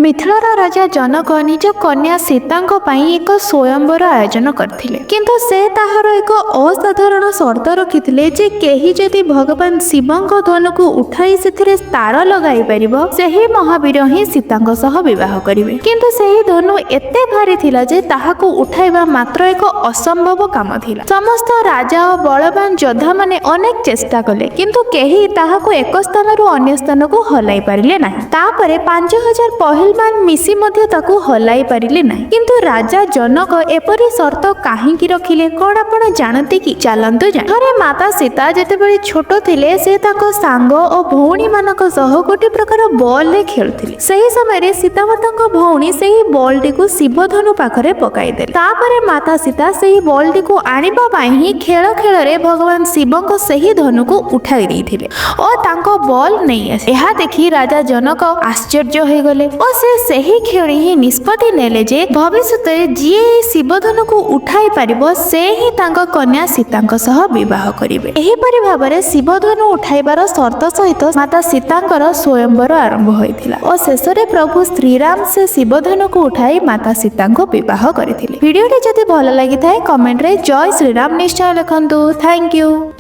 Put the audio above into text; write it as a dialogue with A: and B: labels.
A: ମିଥିଳାର ରାଜା ଜନକ ନିଜ କନ୍ୟା ସୀତାଙ୍କ ପାଇଁ ଏକ ସ୍ୱୟଂବର ଆୟୋଜନ କରିଥିଲେ। କିନ୍ତୁ ସେ ତାହାର ଏକ ଅସାଧାରଣ ସର୍ତ୍ତ ରଖିଥିଲେ ଯେ କେହି ଯଦି ଭଗବାନ ଶିବଙ୍କ ଧନୁକୁ ଉଠାଇ ସେଥିରେ ତାର ଲଗାଇ ପାରିବ, ସେହି ମହାବୀର ହିଁ ସୀତାଙ୍କ ସହ ବିବାହ କରିବେ। କିନ୍ତୁ ସେହି ଧନୁ ଏତେ ଭାରି ଥିଲା ଯେ ତାହାକୁ ଉଠାଇବା ମାତ୍ର ଏକ ଅସମ୍ଭବ କାମ ଥିଲା। ସମସ୍ତ ରାଜା ଓ ବଳବାନ ଯୋଦ୍ଧାମାନେ ଅନେକ ଚେଷ୍ଟା କଲେ, କିନ୍ତୁ କେହି ତାହାକୁ ଏକ ସ୍ଥାନରୁ ଅନ୍ୟ ସ୍ଥାନକୁ ହଲାଇ ପାରିଲେ ନାହିଁ। ତାପରେ 5000 ପହିଲମାନ ମିଶି ମଧ୍ୟ ତାକୁ ହଲାଇ ପାରିଲେ ନାହିଁ। କିନ୍ତୁ ରାଜା ଜନକ ଏପରି ସର୍ତ୍ତ କାହିଁକି ରଖିଲେ, କଣ ଆପଣ ଜାଣନ୍ତି କି? ଚାଲନ୍ତୁ ଜାଣି। ଥରେ ମାତା ସୀତା ଯେତେବେଳେ ଛୋଟ ଥିଲେ, ସେ ତାଙ୍କ ସାଙ୍ଗ ଓ ଭଉଣୀ ମାନଙ୍କ ସହ ଗୋଟେ ପ୍ରକାର ବଲରେ ଖେଳୁଥିଲେ। ସେହି ସମୟରେ ସୀତାମାତାଙ୍କ ଭଉଣୀ ସେହି ବଲଟିକୁ ଶିବଧନୁ ପାଖରେ ପକାଇଦେଲେ। ତାପରେ ମାତା ସୀତା ସେହି ବଲଟିକୁ ଆଣିବା ପାଇଁ ହିଁ ଖେଳ ଖେଳରେ ଭଗବାନ ଶିବଙ୍କ ସେହି ଧନୁକୁ ଉଠାଇ ଦେଇଥିଲେ ଓ ତାଙ୍କ ବଲ୍ ନେଇ ଆସି। ଏହା ଦେଖି ରାଜା ଜନକ ଆଶ୍ଚର୍ଯ୍ୟ ହୋଇଗଲେ ଓ ସେ ସେହି କ୍ଷଣି ହିଁ ନିଷ୍ପତ୍ତି ନେଲେ ଯେ ଭବିଷ୍ୟତରେ ଯିଏ ଏହି ଶିବଧନୁକୁ ଉଠାଇ ପାରିବ, ସେ ହିଁ ତାଙ୍କ କନ୍ୟା ସୀତାଙ୍କ ସହ ବିବାହ କରିବେ। ଏହିପରି ଭାବରେ ଶିବଧନୁ ଉଠାଇବାର ସର୍ତ୍ତ ସହିତ ମାତା ସୀତାଙ୍କର ସ୍ୱୟଂବର ଆରମ୍ଭ ହୋଇଥିଲା ଓ ଶେଷରେ ପ୍ରଭୁ ଶ୍ରୀରାମ ସେ ଶିବଧନୁକୁ ଉଠାଇ ମାତା ସୀତାଙ୍କୁ ବିବାହ କରିଥିଲେ। ଭିଡ଼ିଓଟି ଯଦି ଭଲ ଲାଗିଥାଏ, କମେଣ୍ଟରେ ଜୟ ଶ୍ରୀରାମ ନିଶ୍ଚୟ ଲେଖନ୍ତୁ। Thank you.